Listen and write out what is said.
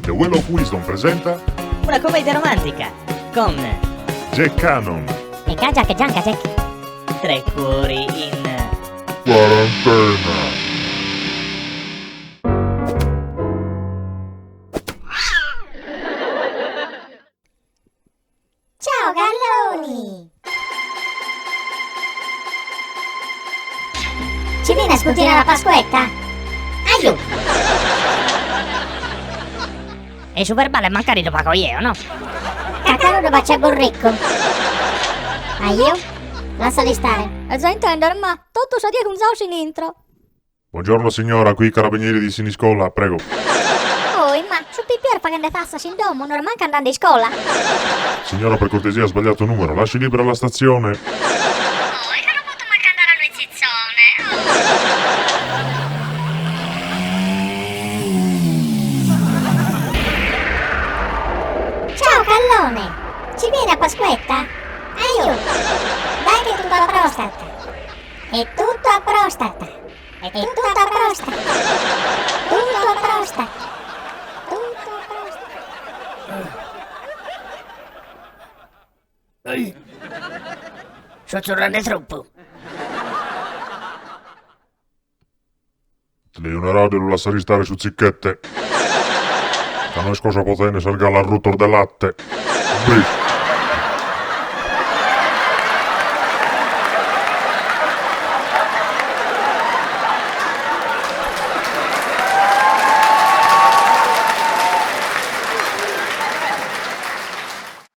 The Well of Wisdom presenta Una commedia romantica con Jack Cannon E Kajak Jankajek. Tre cuori in Quarantena. Ciao galloni! Ci viene a scutire la Pasquetta? Aiuto! E su verbale magari lo pago io, no? Cacaro dove c'è burricco. Aiu? Lasciali stare. E già intendere, ma tutto sa dire un zaus in intro. Buongiorno signora, qui i carabinieri di Siniscola, prego. Oi, ma su pipier facende fassa in domo, non manca andando in scuola. Signora, per cortesia, ha sbagliato numero, lasci libera la stazione. Oh, e non posso manca andare a noi zizzone. Ciao Callone! Ci vieni a Pasquetta? Aiuto! Dai che è tutto a prostata! È tutto a prostata! È tutto a prostata! Tutto a prostata! Tutto a prostata! Sto tornando troppo. Leonardo lo lasciare stare su zicchette. Ca no es cosa potene salga l'arrutor de latte. Brief.